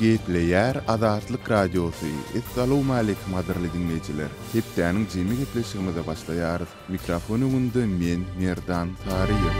Gepleýär Azatlyk Radiosy, Essalawmaleýkim gadyrly diňleýjiler! Hepdäniň jemi gepleşigimize başlaýarys. Mikrofon öňünde men, Merdan Saryýew.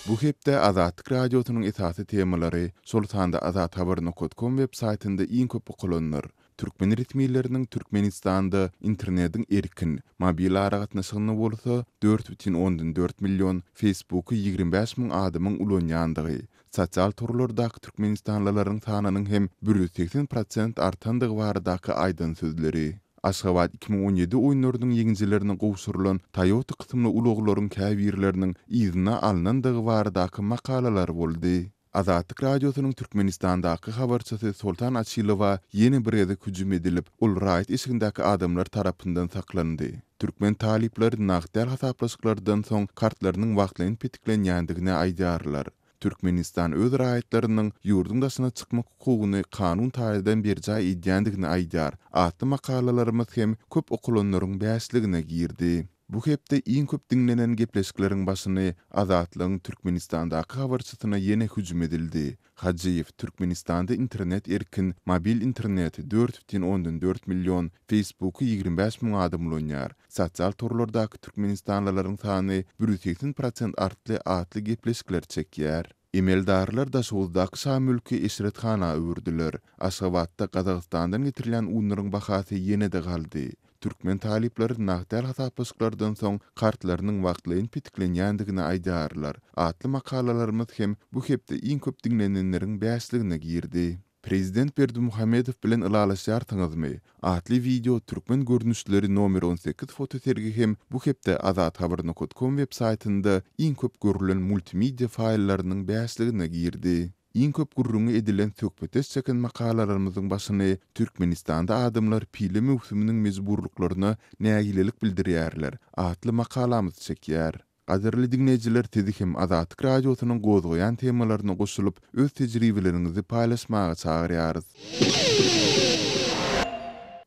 Bu hepde Azatlyk Radiosynyň esasy temalary, şol sanda azathabar nokat kom web saýtynda iň köp okalanlar, Türkmen resmileriniň Türkmenistanda internediň erkin, mobil aragatnaşygyny bolsa 4,4 million, Facebooky 25 müň adamyň ulanýandygy, sosial torlardaky türkmenistanlylaryň sanynyň hem 180 prosent artandygy baradaky aýdan sözleri. Aşgabat 2017 oýunlarynyň ýeňijilerine gowşurylan Toyota kysymly ulaglaryň käbirleriniň yzyna alnandygy baradaky makalalar boldy. Azatlyk Radiosynyň Türkmenistandaky habarçysy Soltan Açylowa ýene bir gezek hüjüm edilip, ol raýat eşigindäki adamlar tarapyndan saklandy. Türkmen talyplary nagt däl hasaplaşyklardan soň kartlarynyň wagtlaýyn petiklenýändigini aýdýarlar. Türkmenistan öz raýatlarynyň ýurduň daşyna çykmak hukugyny kanun taýdan berjaý edýändigini aýdýar atly makalalarymyz hem köp okalanlaryň bäşligine girdi. Bu hepde iň köp diňlenen gepleşikleriň başyny Azatlygyň Türkmenistandaky habarçysyna ýene hüjüm edildi. Hajyýew, Türkmenistanda internet erkin, mobil interneti 4,4 million, Facebooky 25 müň adam ulanýar. Sosial torlardaky türkmenistanlylaryň sany 180 prosent artdy atly gepleşikler çekýär. Emeldarlar Daşoguzdaky şa mülki eşrethana öwürdiler. Aşgabatda Gazagystandan getirilýän unlaryň bahasy ýene-de galdy. Türkmen talyplary nagt däl hasaplaşyklardan soň kartlarynyň wagtlaýyn petiklenýändigini aýdýarlar atly makalalarymyz hem bu hepde iň köp diňlenenleriň bäşligine girdi. Prezident Berdimuhamedow bilen ylalaşýarsyňyzmy? atly wideo türkmen görnüşleri nomer 18 fotosergi hem bu hepde azathabar nokat kom web saýtynda iň köp görülen multimedia faýllarynyň bäşligine girdi. Iň köp gürrüňi edilen söhbetdeş çeken makalalarymyzyň başyny Türkmenistanda adamlar pile möwsüminiň mejburlyklaryna nägilelik bildirýärler atly makalamyz çekýär. Gadyrly diňleýjiler sizi hem Azatlyk Radiosynyň gozgaýan temalaryna goşulyp, öz tejribeleriňizi paýlaşmaga çagyrýarys.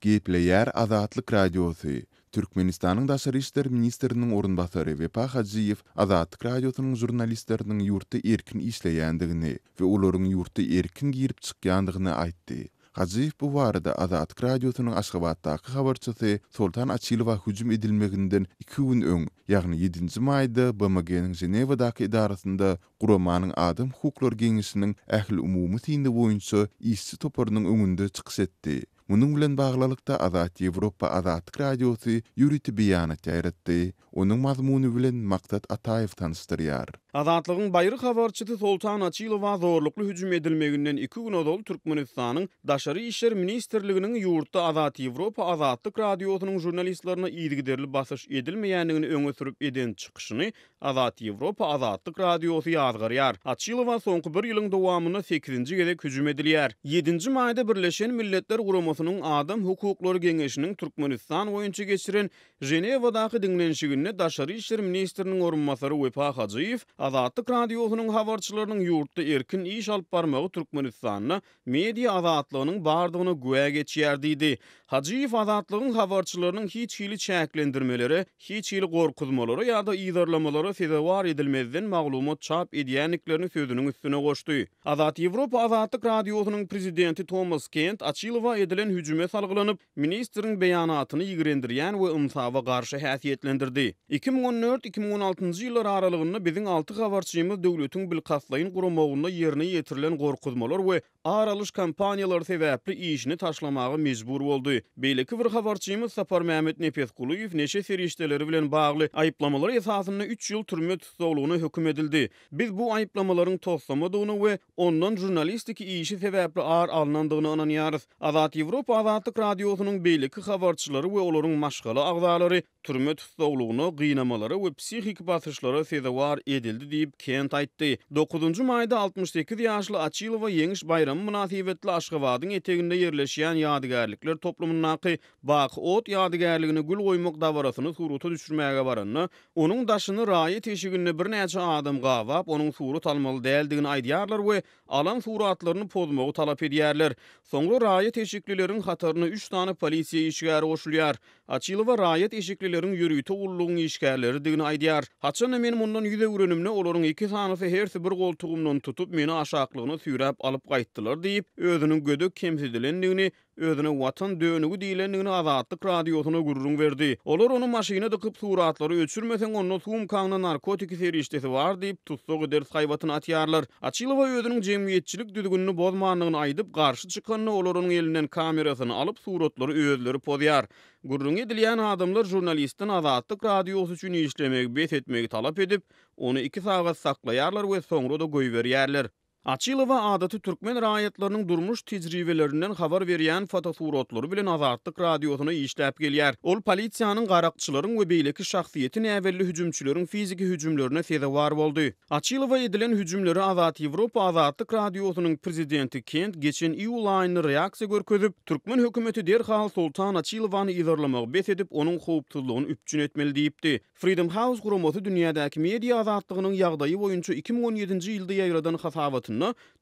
Gepleýär Azatlyk Radiosy, Türkmenistanyň daşary işler ministriniň orunbasary Wepa Hajyýew Azatlyk Radiosynyň žurnalistleriniň ýurtda erkin işleýändigini we olaryň ýurtda erkin girip-çykýandygyny aýtdy. Hajyýew bu barada Azatlyk Radiosynyň Aşgabatdaky habarçysy Soltan Açylowa hüjüm edilmeginden iki gün öň, ýagny ýedinji maýda BMG-niň Ženewadaky edarasynda guramanyň Adam hukuklary geňeşiniň ähliumumy syny boýunça işçi toparynyň öňünde çykyş etdi. Munuň bilen baglylykda, Azat Ýewropa Azatlyk Radiosy ýörite beýanat ýaýratdy. Onuň mazmuny bilen Maksat Ataýew tanyşdyrýar. Azatlygyň baýry habarçysy Soltan Açylowa zorlukly hüjüm edilmeginden iki gün ozal Türkmenistanyň Daşary işler ministrliginiň ýurtda Azat Ýewropa Azatlyk Radiosynyň žurnalistlerine yzygiderli basyş edilmeýändigini öňe sürüp eden çykyşyny Azat Ýewropa Azatlyk Radiosy ýazgarýar. Açylowa soňky bir ýylyň dowamynda sekizinji gezek hüjüm edilýär. Ýedinji maýda Birleşen Milletler Guramasynyň Adam hukuklary geňeşiniň Türkmenistan boýunça geçiren Ženewadaky diňlenişiginde daşary işler ministriniň orunbasary Wepa Hajyýew Azatlyk Radiosynyň habarçylarynyň ýurtda erkin iş alyp barmagy Türkmenistanda media azatlygynyň bardygyna güwä geçýär diýdi. Hajyýew Azatlygyň habarçylarynyň hiç hili çäklendirmelere, hiç hili gorkuzmalara ýa-da yzarlamalara sezewar edilmezden maglumat çap edýändiklerini sözüniň üstüne goşdy. Azat Ýewropa Azatlyk Radiosynyň prezidenti Tomas Kent Açylowa edilen hüjüme salgylanyp, ministriň beýanatyny ýigrendirýän we ynsaba garşy häsiýetlendirdi. 2014, 2016 ýyllar aralygynda biziň alty habarçymyz döwletiň bilkastlaýyn guramagynda ýerine ýetirilen gorkuzmalar we ar alyş kampaniýalary sebäpli işini taşlamaga mejbur boldy. Beýleki bir habarçymyz Saparmämmet Nepesgulyýew neşe serişdeleri bilen bagly aýyplamalar esasynda üç ýyl türme tussaglygyna höküm edildi. Biz bu aýyplamalaryň toslamadygyna we ondan žurnalistiki işi sebäpli ar alnandygyna ynanýarys. Azat Ýewropa Azatlyk Radiosynyň beýleki habarçylary we olaryň maşgala agzalary türme tussaglygyna, gynamalara we psihiki basyşlara sezewar edildi diýip, Kent aýtdy. Dokuzynjy maýda 68 ýaşly Açylowa Ýeňiş baýramy mynasybetli Aşgabadyň eteginde ýerleşýän ýadygärlikler toplumyndaky Baky ot ýadygärligine gül goýmak dabarasyny surata düşürmäge baranda, onuň daşyny raýat. raýat eşiginde birnäçe adam gabap, onuň surat almaly däldigini aýdýarlar we alan suratlaryny pozmagy talap edýärler. Soňra raýat eşiklileriň hataryna üç sany polisiýa işgäri goşulýar. Açylowa raýat eşiklileriň ýörite gullugyň işgärleridigini aýdýar. Haçan-da men mundan ýüz öwrenimde, olaryň iki sanysy hersi bir goltugymdan tutup, meni aşaklygyna süýräp alyp gaýtdylar diýip, özüniň gödek kemsidilendigini, özüne Watan dönügi diýlendigini Azatlyk Radiosyna gürrüň berdi. Olar ony maşyna dykyp, suratlary öçürmeseň, onda sumkaňda narkotiki serişdesi bar diýip, tussag ederis haýbatyny atýarlar. Açylowa özüniň jemgyýetçilik düzgünini bozmandygyny aýdyp, garşy çykanda, olar onuň elinden kamerasyny alyp, suratlary özleri pozýar. Gürrüňi edilýän adamlar žurnalistden Azatlyk Radiosy üçin işlemegi bes etmegi talap edip, ony iki sagat saklaýarlar we soňra-da goýberýärler. Açylowa adaty türkmen raýatlarynyň durmuş tejribelerinden habar berýän fotosuratlary bilen Azatlyk Radiosyna işläp gelýär. Ol polisiýanyň, garakçylaryň we beýleki şahsyýeti näbelli hüjümçileriň fiziki hüjümlerine sezewar boldy. Açylowa edilen hüjümlere Azat Ýewropa Azatlyk Radiosynyň prezidenti Kent geçen iýul aýynda reaksiýa görkezip, türkmen hökümeti derhal Soltan Açylowany yzarlamagy bes edip, onuň howpsuzlygyny üpjün etmeli diýipdi. Freedom House guramasy dünýädäki media azatlygynyň ýagdaýy boýunça 2017-nji ýylda ýaýradan hasabatynda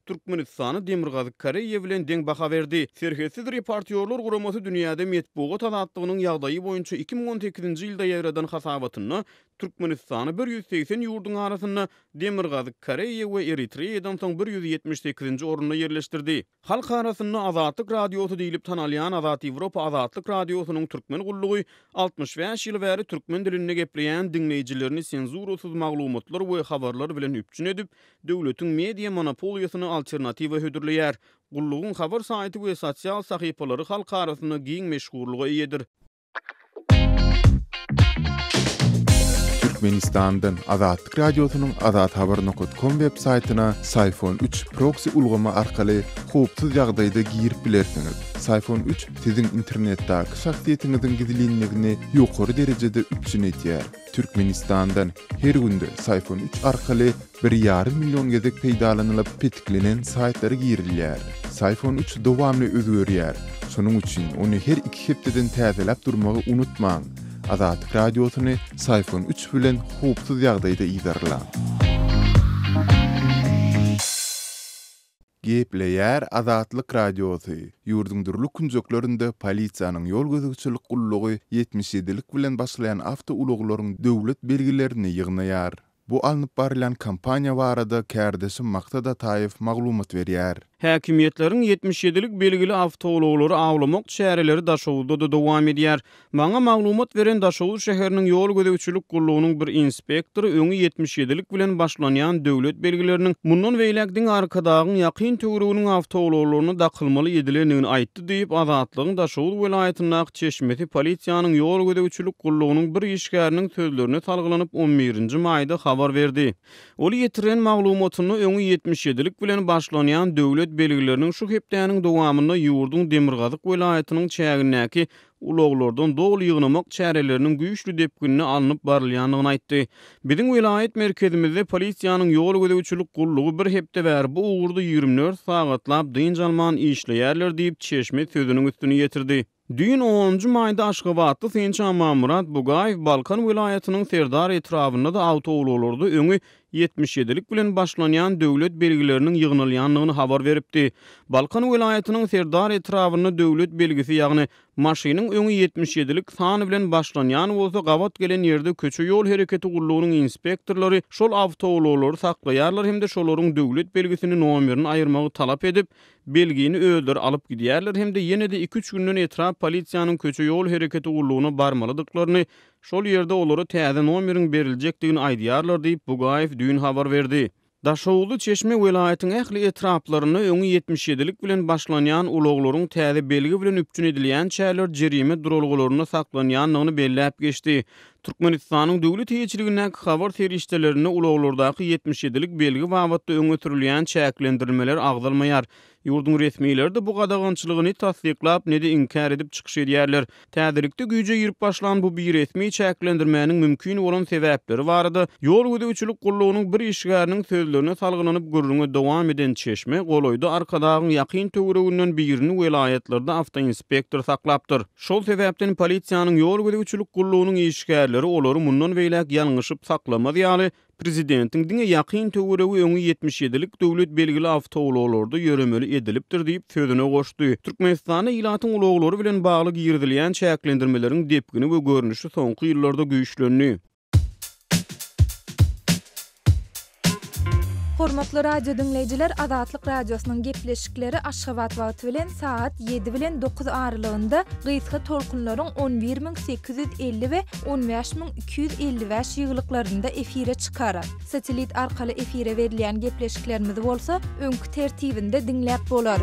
Türkmenistana Demirgazyk Koreýa bilen deň baha berdi. Serhetsiz reportýorlar guramasy dünýäde metbugat azatlygynyň ýagdaýy boýunça 2018-nji ýylda ýaýradan hasabatynda Türkmenistany 180 ýurduň arasynda Demirgazyk Koreýa we Eritreýadan soň 178-nji orunda ýerleşdirdi. Halk arasynda Azatlyk Radiosy diýlip tanalýan Azat Ýewropa Azatlyk Radiosynyň türkmen gullugy 65 ýyl bäri türkmen dilinde gepleýän diňleýjilerini senzurasyz maglumatlar we habarlar bilen üpjün edip, döwletiň media monopoliýasyna alternatiwa hödürleýär. Gullugyň habar saýty we sosial sahypalary halk arasynda giň meşhurlyga eýedir. Türkmenistandan Azatlyk Radiosynyň azathabar nokat kom web saýtyna Syfon üç proksi ulgamy arkaly howpsuz ýagdaýda girip bilersiňiz. Syfon üç siziň internetdäki şahsyýetiňiziň gizlinligini ýokary derejede üpjün edýär. Türkmenistandan her günde Syfon üç arkaly bir ýarym million gezek peýdalanylyp petiklenen saýtlara girilýär. Syfon üç dowamly özgerýär. Şonuň üçin ony her iki hepdeden täzeläp durmagy unutmaň. Azatlyk Radiosyny Syfon üç bilen howpsuz ýagdaýda yzarlaň. Gepleýär Azatlyk Radiosy, Ýurduň dürli künjeklerinde polisiýanyň ýol gözegçilik gullugy 77-lik bilen başlaýan awtoulaglaryň döwlet belgilerini ýygnaýar. Bu alnyp barylýan kampaniýa barada kärdeşim Maksat Ataýew maglumat berýär. Häkimiýetleriň 77-lik belgili awtoulaglary awlamak çäreleri Daşoguzda-da dowam edýär. Maňa maglumat beren Daşoguz şäheriniň ýol gözegçilik gullugynyň bir inspektory öňi 77-lik bilen başlanýan döwlet belgileriniň mundan beýläk diňe Arkadagyň ýakyn töwereginiň awtoulaglaryna dakylmaly edilendigini aýtdy diýip, Azatlygyň Daşoguz welaýatyndaky çeşmesi polisiýanyň ýol gözegçilik gullugynyň bir işgäriniň sözlerine salgylanyp, on birinji maýda habar berdi. Ol ýetiren maglumatynda öňi 77-lik bilen başlanýan döwlet belgileriniň şu hepdäniň dowamynda ýurduň demirgazyk welaýatynyň çägindäki ulaglardan doly ýygnamak çäreleriniň güýçli depginde alnyp barylýandygyny aýtdy. Biziň welaýat merkezimizde polisiýanyň ýol gözegçilik gullugy bir hepde bäri bu ugurda 24 sagatlap dynç alman işleýärler diýip, çeşme sözüniň üstüni ýetirdi. Düýn onunjy maýda aşgabatly synçy Amanmyrat Bugaýew Balkan welaýatynyň Serdar etrabynda-da awtoulaglarda öňi 77-lik bilen başlanýan döwlet belgileriniň ýygnalýandygyny habar beripdi. Balkan welaýatynyň Serdar etrabynda döwlet belgisi, ýagny maşynyň öňi 77-lik san bilen başlanýan bolsa, gabat gelen ýerde köçe-ýol hereketi gullugynyň inspektorlary şol awtoulaglary saklaýarlar hem-de şolaryň döwlet belgisini nomerini aýyrmagy talap edip, belgini özleri alyp gidýärler hem-de ýene-de iki-üç günden etrap polisiýanyň köçe-ýol hereketi gullugyna barmalydyklaryny Şol ýerde olara täze nomeriň beriljekdigini aýdýarlar diýip, Bugaýew düýn habar berdi. Daşoguzly çeşme welaýatyň ähli etraplarynda öňi 77-lik bilen başlanýan ulaglaryň täze belgi bilen üpjün edilýänçäler jerime duralgalarynda saklanýandygyny belläp geçdi. Türkmenistanyň döwlet eýeçiligindäki habar serişdelerinde ulaglardaky 77-lik belgi babatda öňe sürülýän çäklendirilmeler agzalmaýar. Ýurduň resmileri-de bu gadagançylygy ne tassyklap, ne-de inkär edip çykyş edýärler. Täzelikde güýje girip başlan bu biresmi çäklendirmäniň mümkin bolan sebäpleri barada ýol gözegçilik gullugynyň bir işgäriniň sözlerine salgylanyp gürrüňe dowam eden çeşme golaýda Arkadagyň ýakyn töwereginden birini welaýatlarda awtoinspektor saklapdyr. Şol sebäpden polisiýanyň ýol gözegçilik gullugynyň işgärleri. işgärleri olary mundan beýläk ýalňyşyp saklamaz ýaly, prezidentiň diňe ýakyn töweregi öňi 77-lik döwlet belgili awtoulaglarda ýöremeli edilipdir diýip, sözüne goşdy. Türkmenistanda ilatyň ulaglary bilen bagly girizilýän çäklendirmeleriň depgini we görnüşi soňky ýyllarda güýçlendi. Hormatly radio diňleýjiler Azatlyk Radiosynyň gepleşikleri Aşgabat wagty bilen sagat 7 bilen 9 aralygynda gysga tolkunlaryň 11850 we 15255 ýygylyklarynda efire çykar. Satellit arkaly efire berilýän gepleşiklerimizi bolsa öňki tertibinde diňläp bolar.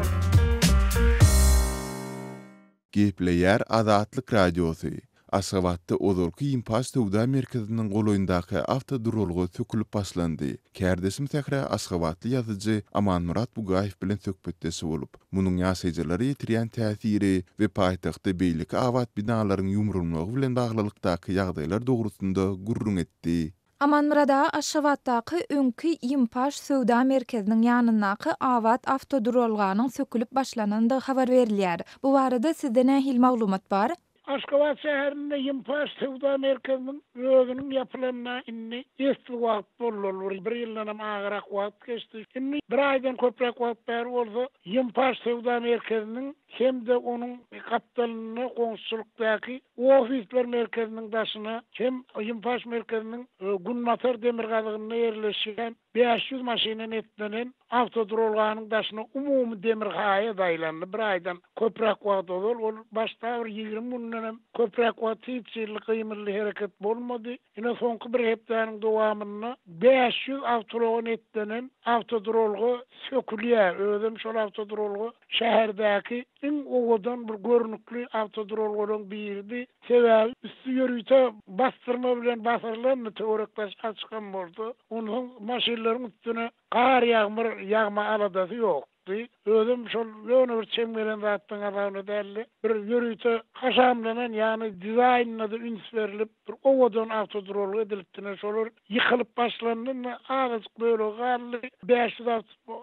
Gepleýär Azatlyk Radiosy, Aşgabatda ozalky Ýimpaş söwda merkeziniň golaýyndaky awtoduralga sökülip başlandy. Kärdeşim Sähra aşgabatly ýazyjy Amanmyrat Bugaýew bilen söhbetdeş bolup, munuň ýaşaýjylara ýetirýän täsiri we paýtagtda beýleki abat binalaryň ýumrulmagy bilen baglylykdaky ýagdaýlar dogrusynda gürrüň etdi. Amanmyrat aga Aşgabatdaky öňki Ýimpaş söwda merkeziniň ýanyndaky abat awtoduralganyň sökülip başlanandygy habar berilýär. Bu barada sizde nähili maglumat bar? Aşgabat şäherinde Ýimpaş söwda merkeziniň özüniň ýapylanyna indi esli wagt boldy, ol bir bir ýyldanam agyrak wagt geçdi. Indi bir aýdan köpräk wagt bäri bolsa Ýimpaş söwda merkeziniň hem-de onuň gapdalynda goňşuçylykdaky ofisler merkeziniň daşyna hem Ýimpaş merkeziniň günbatar-demirgazygynda ýerleşýän 500 maşyna netlenen awtoduralganyň daşyna umumy demir haýat aýlandy. Bir aýdan köpräk wagt ozal ol başda bir 20 gündenem köpräk wagt hiç hili gymyldy hereket bolmady. Ine soňky bir hepdäniň dowamynda 500 awtoulaga netlenen awtoduralga sökülýär. Özem şol awtoduralga şäherdäki iň owadan bir görnükli awtoduralgalaryň biridi. Sebäbi üsti ýörite basdyrma bilen basyrylandy, töwerek-daş açykam bolsa, onsoň maşynlaryň üstüne gar-ýagmyr ýagma aladasy ýokdy. Özem şol ýöne bir çem gelen zatlaryň hasabyna däldi. Bir ýörite haşamlanan, ýagny dizaýnyna-da üns berlip, bir owadan awtoduralga edilipdi. Ine, şolar ýykylyp başlandy, indi azajyk bölegi galdy. 500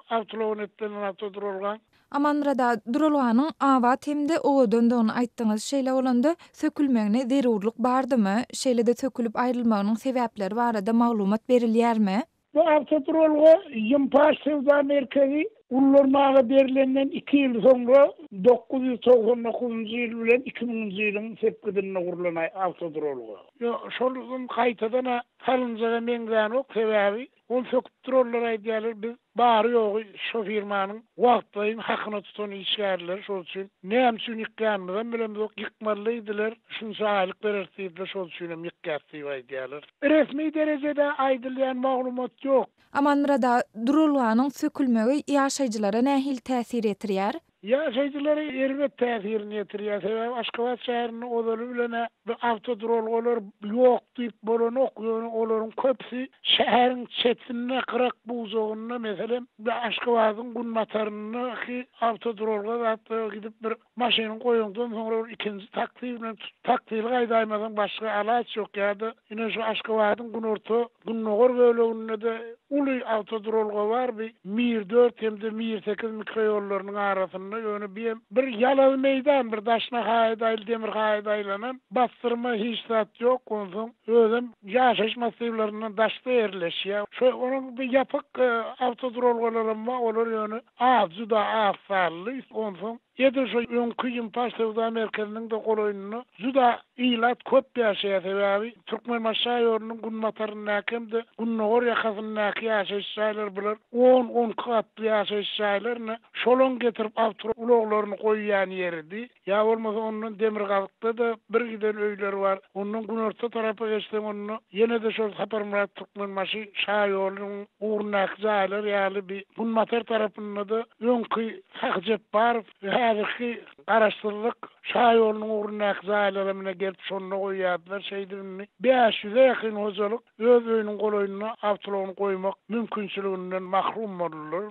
awtoulaga netlenen awtoduralgaň. Amanmyrat aga, duralganyň abat hem-de owadandygyny aýtdyňyz. Şeýle bolanda, sökülmegine zerurlyk bardymy? Şeýle-de sökülip aýrylmagynyň sebäpleri barada maglumat berilýärmi? Bu awtoduralga Ýimpaş söwda merkezi ullanmaga berlenden iki ýyl soňra, 999-njy ýyl bilen iki müňünji ýylyň sepgidinde gurlan awtoduralga. Ýok, şol gaýtadan-a salynjaga meňzänok, sebäbi Ony söküp duranlar aýdýarlar, biz bary-ýogy şo firmanyň wagtlaýyn hakyna tutan işgärleri, şol üçin näme üçin ýykýanymyzam bilemzok, ýykmaly diýdiler, şunça aýlyk bereris diýdiler, şol üçinem ýykýas diýip aýdýarlar. Resmi derejede aýdylýan maglumat ýok. Amanmyrat aga, duralganyň sökülmegi ýaşaýjylara nähili täsir ýetirýär? Ýaşaýjylara erbet täsirini ýetirýär. Sebäbi Aşgabat şäherinde ozaly bilen-ä bu awtoduralgalar ýok diýip bolanok, ýöne olaryň köpüsi şäheriň çetinde, gyrak-bujagynda, meselem, bu Aşgabadyň günbataryndaky awtoduralga zatlara gidip bir maşynyňy goýaňdan soňra bir ikinji taksi bilen taksili gaýdaýmasaň başga alaç ýok ýa-da ine şu Aşgabadyň günorta Gündogar böleginde-de uly awtoduralga bar, bi Mir dört hem-de Mir sekiz mikroýollarynyň arasynda, ýöne bi hem bir ýalazy meýdan, bir daşyna haýat aýly, demir haýat aýlanan, basdyrma hiç zat ýok, onsoň özem ýaşaýyş massiwlerinden daşda ýerleşýär. Şo onuň bi ýapyk awtoduralgalaram bar, olar ýöne az, juda az sanly, onsoň Edil şo öňki Ýimpaş söwda merkeziniň-de golaýynda juda ilat köp ýaşaýar, sebäbi Türkmenbaşy şaýolunyň günbataryndaky hem-de gündogar ýakasyndaky ýaşaýyş jaýlar bular on, on iki gatly ýaşaýyş jaýlar ine şolaň getirip awtoulaglaryny goýýan ýeridi. Ýa bolmasa ondan demirgazykda-da bir giden öýler bar. Ondan günorta tarapa geçseň onda ýene-de şol Saparmyrat Türkmenbaşy şaýolunyň ugrundaky jaýlar ýaly bir günbatar tarapynda-da öňki Sahy Jepbarow häzirki Garaşsyzlyk şaýolunyň ugrundaky jaýlara mine gelip şonda goýýardylar. Şeýdip indi 500-e ýakyn hojalyk öz öýüniň golaýynda awtoulagyny goýmak mümkinçiliginden mahrum boldular.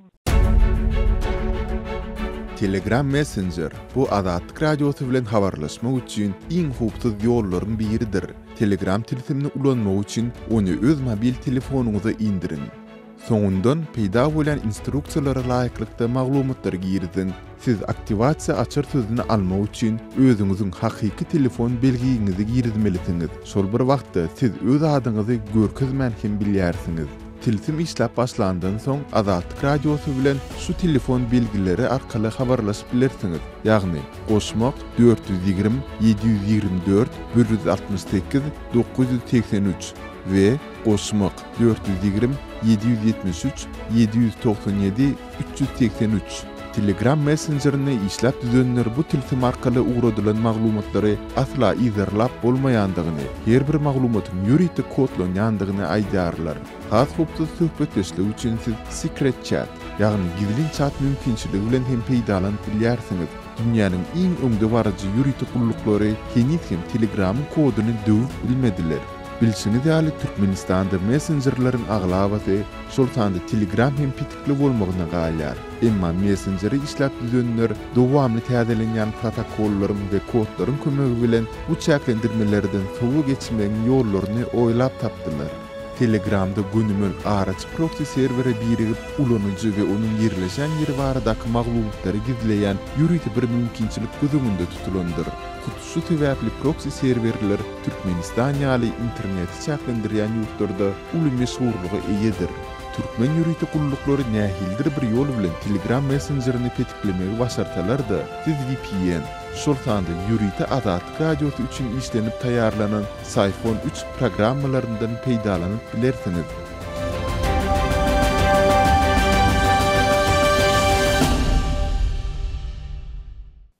Telegram Messenger, bu Azatlyk Radiosy bilen habarlaşmak üçin iň howpsuz ýollaryň biridir. Telegram tilsimini ulanmak üçin ony öz mobil telefonyňyza indiriň. Soňundan peýda bolýan instruksiýalara laýyklykda maglumatlary giriziň. Siz aktiwasiýa açar sözüni almak üçin özüňiziň hakyky telefon belgiňizi girizmelisiňiz. Şol bir wagtda siz öz adyňyzy görkezmän hem bilýärsiňiz. Tilsim işläp başlandan soň Azatlyk Radiosy bilen şu telefon belgileri arkaly habarlaşyp bilersiňiz, ýagny, goşmak, 420 724 168 983 we goşmak, 420 773 797 383. Telegram messenjerini işläp düzenler bu tilsim arkaly ugradylan maglumatlary asla yzarlap bolmaýandygyny, her bir maglumatyň ýörite kodlanýandygyny aýdýarlar. Has howpsuz söhbetdeşlik üçin siz Secret Chat, ýagny gizlin çat mümkinçiligi bilen hem peýdalanyp bilýärsiňiz. Dünýäniň iň öňdebaryjy ýörite gulluklary heniz hem Telegramyň koduny döwüp bilmediler. Bilşiňiz ýaly, Türkmenistanda messenjerleriň aglabasy, şol sanda Telegram hem petikli bolmagyna galýar. Emma messenjeri işläp düzenler dowamly täzelenýän protokollaryň we kodlaryň kömegi bilen bu çäklendirmelerden sowa geçmegiň ýollaryny oýlap tapdylar. Telegramda gönümel araçy proksi serwere birigip, ulanyjy we onuň ýerleşen ýeri baradaky maglumatlary gizleýän ýörite bir mümkinçilik göz öňünde tutulandyr. Hut şu sebäpli proksi serwerler Türkmenistan ýaly interneti çäklendirýän ýurtlarda uly meşhurlyga eýedir. Türkmen ýörite gulluklary nähilidir bir ýol bilen Telegram messenjerini petiklemegi başarsalar-da, siz vpn, şol sanda ýörite Azatlyk Radiosy üçin işlenip taýýarlanan Syphon üç programmalaryndan peýdalanyp bilersiňiz.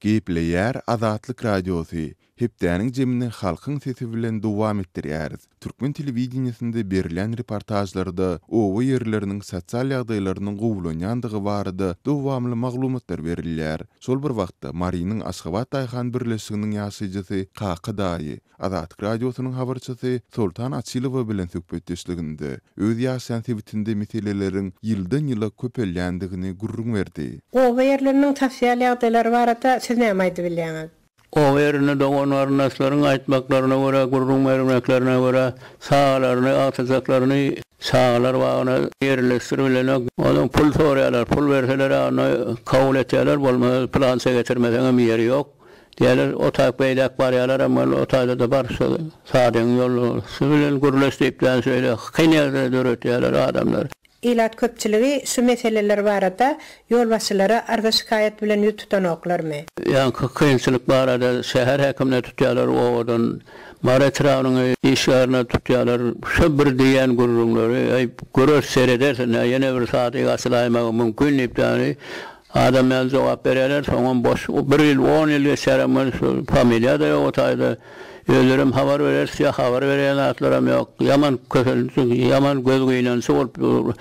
Gepleýär Azatlyk Radiosy, Hepdäniň jemini halkyň sesi bilen dowam etdirýäris. Türkmen telewideniýesinde berilýän reportažlarda oba ýerleriniň sosial ýagdaýlarynyň gowulanýandygy barada dowamly maglumatlar berilýär. Şol bir wagtda, Marynyň Aşgabat daýhan birleşiginiň ýaşaýjysy Kaka daýy Azatlyk Radiosynyň habarçysy Soltan Açylowa bilen söhbetdeşliginde öz ýaşaýan sebitinde meseleleriň ýyldan-ýyla köpelýändigini gürrüň berdi. Oba ýerleriniň sosial ýagdaýlary barada siz näme aýdybilýäňiz? Oba ýerinde dogan-garyndaşlaryň aýtmaklaryna görä, gürrüň bermeklerine görä, çagalaryny, agtyjaklaryny çagalar bagyna ýerleşdiribilenok. Onsoň pul soraýarlar, pul berseler-ä onda kabul etýärler, bolmasa pylança getirmeseňem ýeri ýok diýýärler. O taýyk beýläk barýarlaram, ol o taýda-da bar şo sadygyň ýolbaşçysy bilen gürleş diýip, ýa şeýle kyn ýagdaý döretýärler adamlar. Ilat köpçüligi şu meseleler barada ýolbaşçylara arza-şikaýat bilen ýüz tutanoklarmy? Ýaňky kynçylyk barada şäher häkimine tutýarlar, obadan Mary etrabynyň işgärine tutýarlar. Şo bir diýýän gürrüňleri, Äý, göreris, serederis, ine, ýene bir sadyk açylaýmagy mümkin diýip, ýagny Adam ýaly jogap berýärler, soňam boş, bir ýyl, on ýyl geçýärem welin şu familiýa-da ýok o taýda. Özlerem habar bereris diýýär, habar berýän zatlaram ýok. Ýaman kösençlik, ýaman göz gynançy bolup dur.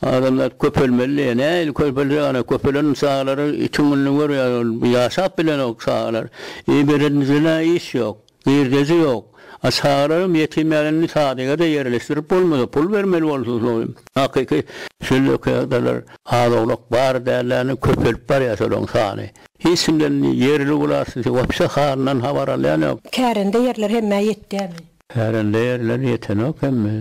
Adamzat köpelmeli diýýär. Nähili köpeljek ana, köpelen çagalary itiň gününi görýär, ol ýaşap bilenok çagalar. Iberenjine iş ýok. Girdeji ýok. A çagalaram ýetim ýaly indi sadyga-da ýerleşdirip bolmasa, pul bermeli bolsa şoň. Hakyky şeýle ýagdaýlar az-owlak bar dälläni köpelip barýar şolaň sany. Hiç kimden ýerli wlasty wapşe halyndan habar alýan ýok. Kärende ýerler hemmä ýetýärmi? Kärende ýerler ýetenok hemmä.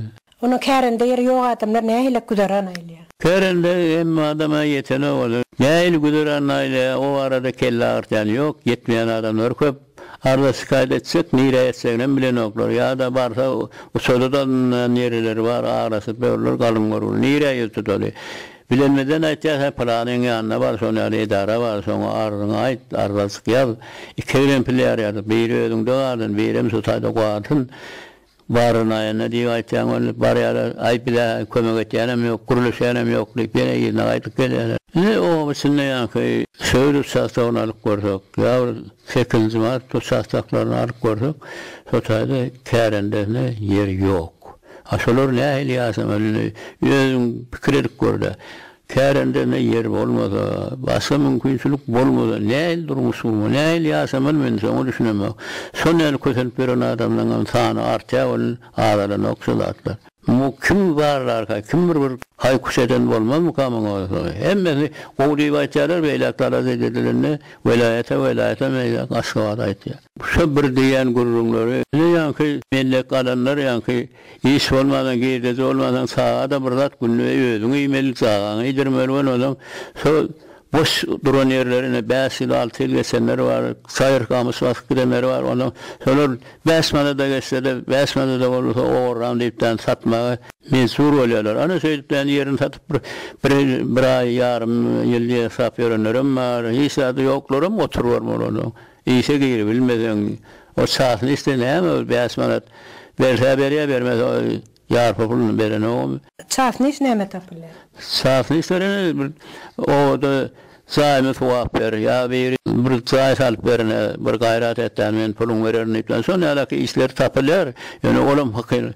Onda kärende ýeri ýok adamlar nähili güzeran aýlaýar? Kärende hemme adama ýetenok ol. Nähili güzeran aýlaýar o barada kelle agyrtýan ýok, ýetmeýän adamlar köp. Arza şikaýat etjek nirä etjeginem bilenoklar. Ýa-da barsa uçada-da alynýan ýerleri bar aglaşyp ýörler galyň görgüli. Nirä ýüz tutaly? Bilenmeden aýtýar hä pylanyň ýanyna bar şon ýaly edara bar şoňa arzyňy aýt arzajyk ýaz. Iki eglenpilýär ýazyp biri özüňde galsyn birem şu taýda galsyn. Barynaýanda diýip aýtýaň ol barýarlar, aý bizä kömek etýänem ýok, gürleşýänem ýok diýip ýene yzyna gaýdyp gelýärler. Indi oba içinde ýaňky Söwüt uçastogyny alyp görsek, ýa bir Sekizinji mart uçastoklaryny alyp görsek, şo taýda kärendesine ýer ýok. A şolar nähili ýaşamaly indi özüň pikir edip gör-dä. Kärendesine ýer bolmasa, başga mümkinçilik bolmasa, nähili durmuş gurmaly, nähili ýaşamaly men şoňa düşünemok. Şol ýaly kösenip ýören adamlaryňam sany artýar welin, azalanok şu zatlar. Muňa kim barlarka, kim bir bir haý-kuş eden bolmazmyka muňa? Hemmesi gowy diýip aýtýarlar, beýläk talap edilende welaýata, welaýatam beýläk Aşgabada aýtýar. Şo bir diýýän gürrüňleri, ine ýaňky mellek alanlar ýaňky iş bolmansoň, girdeji bolmansoň çaga-da bir zat günde özüň iýmeli, çagaňy iýdirmeli bolmasaň, şo boş duran ýerleri ine bäş ýyl, alty ýyl geçenleri bar, çaýyr gamyş basyp gidenleri bar, onsoň şolar bäş manada geçse-de, bäş manada bolsa ogurlam diýipdän satmaga mejbur bolýarlar. Ana şeýdipdän ýerini satyp bir bir bir aý, ýarym ýyl ýasap ýörenlerem bar, hiç zady ýoklaram oturybermeli onsoň. Işe giribilmeseň, o çasny işde näme ol bäş manat berse berýär, bermese o ýarpy puluny berenogam. Çasny iş näme tapylýar? Çasny işlere bir obada jaýymy suwap ber, ýa biri bir jaý salyp berene bir gaýrat etdän men puluňy bererin diýip, şon ýalaky işler tapylýar, ýöne olam haky.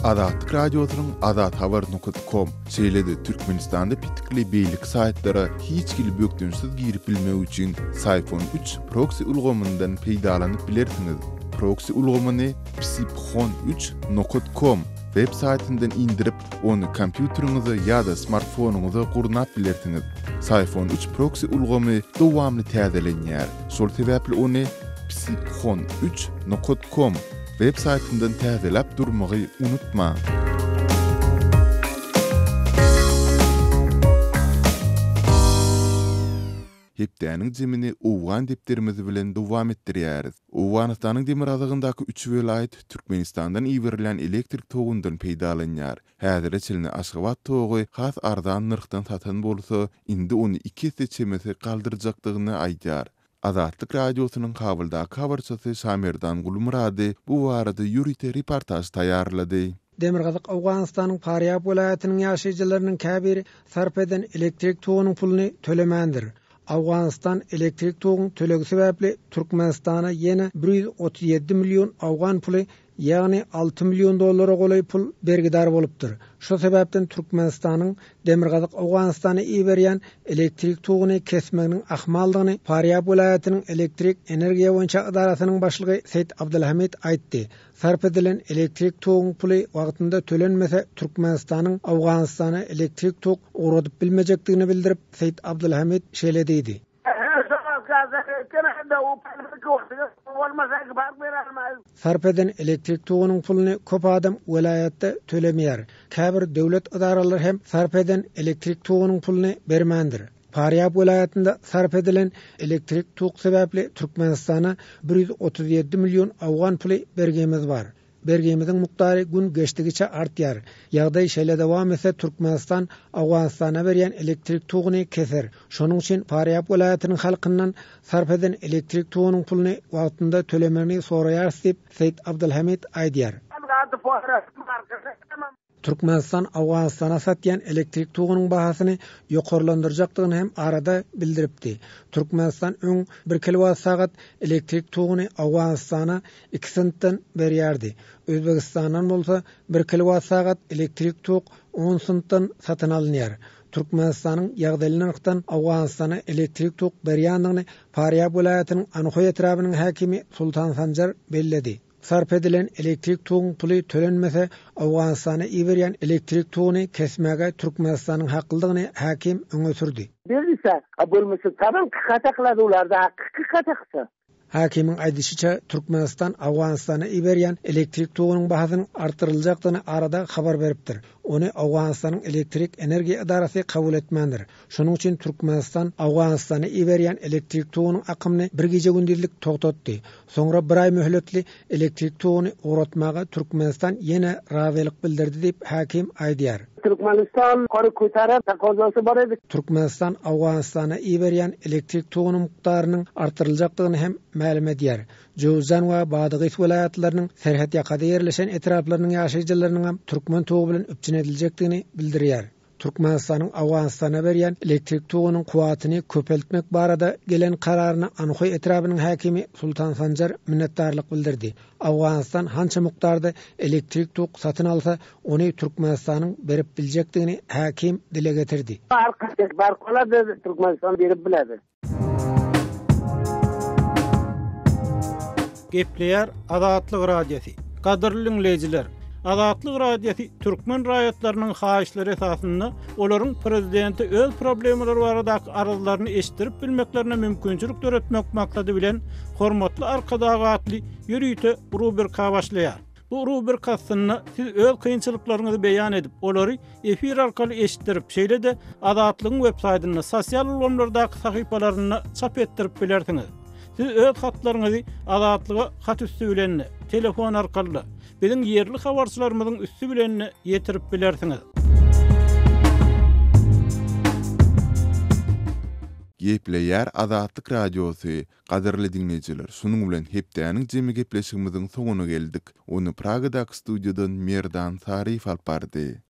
Azatlyk Radiosynyň azathabar nokat kom, şeýle-de Türkmenistanda petikli beýleki saýtlara hiç hili bökdençsiz girip bilmek üçin Syphon üç proksi ulgamyndan peýdalanyp bilersiňiz. Proksi ulgamyny psiphon üç nokat kom web saýtyndan indirip, ony kompýuteriňize ýa-da smartfonyňyza gurnap bilersiňiz. Syphon üç proksi ulgamy dowamly täzelenýär. Şol sebäpli ony psiphon üç nokat kom web saýtyndan täzeläp durmagy unutmaň. Hepdäniň jemini Owgan depderimiz bilen dowam etdirýäris. Owganystanyň demirgazygyndaky üç welaýat Türkmenistandan iberilýän elektrik togundan peýdalanýar. Häzire çenli Aşgabat togy has arzan nyrhdan satan bolsa, indi ony iki esse çemesi galdyrjakdygyny aýdýar. Azatlyk Radiosynyň Kabuldaky habarçysy Şamerdan Gulmyrady bu barada ýörite reportaž taýýarlady. Demirgazyk Owganystanyň Farýab welaýatynyň ýaşaýjylarynyň käbiri sarp eden elektrik togunyň puluny tölemändir. Owganystan elektrik toguň tölegi sebäpli Türkmenistana ýene 137 million owgan puly ýagny alty million dollara golaý pul bergidar bolupdyr. Şo sebäpden Türkmenistanyň Demirgazyk Owganystana iberýän elektrik toguny kesmeginiň ahmaldygyny Farýab welaýatynyň elektrik energiýa boýunça edarasynyň başlygy Seýit Abdylhamid aýtdy. Sarp edilen elektrik toguň puly wagtynda tölenmese Türkmenistanyň Owganystana elektrik tok ugradyp bilmejekdigini bildirip, Seýit Abdylhamid şeýle diýdi. Sarp eden elektrik togunyň puluny köp adam welaýatda tölemeýär. Käbir döwlet edaralary hem sarp eden elektrik togunyň puluny bermändir. Farýab welaýatynda sarp edilen elektrik tok sebäpli Türkmenistana 137 million owgan puly bergimiz bar. Bergimiziň mukdary gün geçdigiçe artýar. Ýagdaý şeýle dowam etse, Türkmenistan Owganystana berýän elektrik toguny keser. Şonuň üçin Farýab welaýatynyň halkyndan sarp eden elektrik togunyň puluny wagtynda tölemegini soraýarys diýip, Seýit Abdylhamid aýdýar. Türkmenistan Owganystana satýan elektrik togunyň bahasyny ýokarlandyrjakdygyny hem arada bildiripdi. Türkmenistan öň bir kilowat sagat elektrik toguny Owganystana iki sentden berýärdi. Özbegistandan bolsa bir kilowat sagat elektrik tok on sentden satyn alynýar. Türkmenistanyň ýagdaýly nyrhdan Owganystana elektrik tok berýändigini Farýab welaýatynyň Anhoý etrabynyň häkimi Sultan Sanjar belledi. Sarp edilen elektrik toguň puly tölenmese, Owganystana iberýän elektrik toguny kesmäge Türkmenistanyň haklydygyny häkim öňe sürdi. Berilse, a bolmasa tamam kykata kylady ularda haky kykata kylsa. Häkimiň aýdyşyça, Türkmenistan Owganystana iberýän elektrik togunyň bahasynyň artdyryljakdygyny arada habar beripdir. Ony Owganystanyň elektrik energiýa edarasy kabul etmändir. Şonuň üçin Türkmenistan Owganystana iberýän elektrik togunyň akymyny bir gije-gündizlik togtatdy. Soňra bir aý möhletli elektrik toguny ugratmaga Türkmenistan ýene razylyk bildirdi diýip, häkim aýdýar. Türkmenistan ýokary köteren takozasy bar edi. Türkmenistan Owganystana iberýän elektrik togunyň mukdarynyň artdyryljakdygyny hem mälim edýär. Jöwüzjan we Badygys welaýatlarynyň serhetýakada ýerleşen etraplarynyň ýaşaýjylarynyňam türkmen togy bilen üpjün ediljekdigini bildirýär. Türkmenistanyň Owganystana berýän elektrik togunyň kuwwatyny köpeltmek barada gelen kararyna Anhoý etrabynyň häkimi Sultan Sanjar minnetdarlyk bildirdi. Owganystan hança mukdarda elektrik tok satyn alsa, ony Türkmenistanyň berip biljekdigini häkim dile getirdi. Bark bolady, Türkmenistan berip biledi. Gepleýär Azatlyk Radiosy. Gadyrly diňleýjiler! Azatlyk Radiosy türkmen raýatlarynyň haýyşlary esasynda olaryň prezidente öz problemalary baradaky arzlaryny eşitdirip bilmeklerine mümkinçilik döretmek maksady bilen Hormatly Arkadag atly ýörite rubrika başlaýar. Bu rubrika astynda siz öz kynçylyklaryňyzy beýan edip, olary efir arkaly eşitdirip, şeýle-de Azatlygyň websaýtynda, sosial ulgamlardaky sahypalarynda çap etdirip bilersiňiz. Siz öz hatlaryňyzy Azatlyga hat üsti bilen-de, telefon arkaly-da, biziň ýerli habarçylarymyzyň üsti bilen-de ýetirip bilersiňiz. Gepleýär Azatlyk Radiosy, Gadyrly diňleýjiler, şunuň bilen hepdäniň jemi gepleşigimiziň soňuna geldik. Ony Pragadaky studiýadan Merdan Saryýew alyp bardy.